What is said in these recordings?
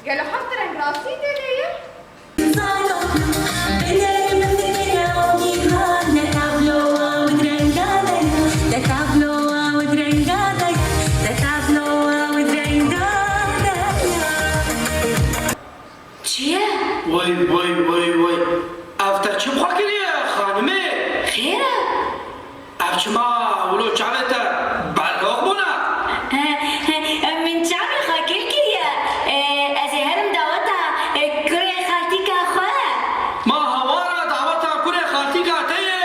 قالوا حط رنگ راسي تديه. چیه؟ وای وای وای وای، ev te çi bixwe kiriye xanimê؟ خیره؟ Ev çima wilo çavê te berloq bûne؟ من çavê xwe kir kiriye. Ez ê herim daweta kurê xaltîka xwe. Ma hawara daweta kurê xaltîka te ye.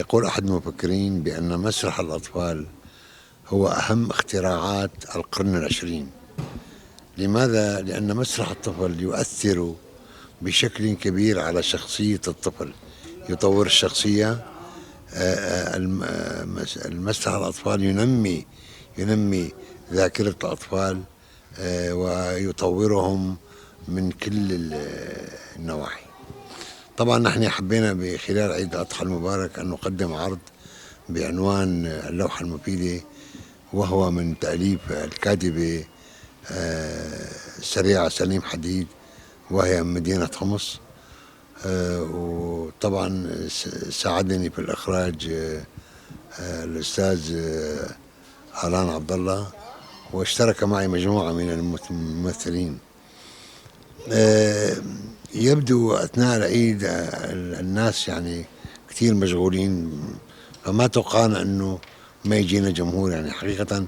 يقول أحد المفكرين بأن مسرح الأطفال هو أهم اختراعات القرن العشرين. لماذا؟ لأن مسرح الطفل يؤثر بشكل كبير على شخصية الطفل، يطور الشخصية. المسرح الأطفال ينمي ذاكرة الأطفال ويطورهم من كل النواحي. طبعا نحن حبينا بخلال عيد الأضحى المبارك أن نقدم عرض بعنوان اللوحة المفيدة، وهو من تأليف الكاتبة سريعة سليم حديد، وهي من مدينة حمص. وطبعا ساعدني في الإخراج الأستاذ آلان عبد الله، واشترك معي مجموعة من الممثلين. يبدو أثناء العيد الناس كثير مشغولين، فما توقعنا أنه ما يجينا جمهور. حقيقة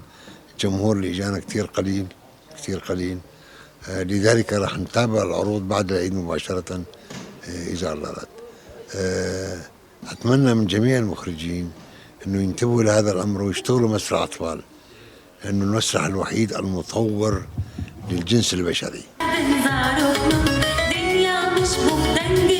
الجمهور اللي إجانا كثير قليل، كثير قليل. لذلك راح نتابع العروض بعد العيد مباشرة، إذا الله راد. أتمنى من جميع المخرجين أنه ينتبهوا لهذا الأمر ويشتغلوا مسرح أطفال، لأنه المسرح الوحيد المطور للجنس البشري. دنيا مش بختنج.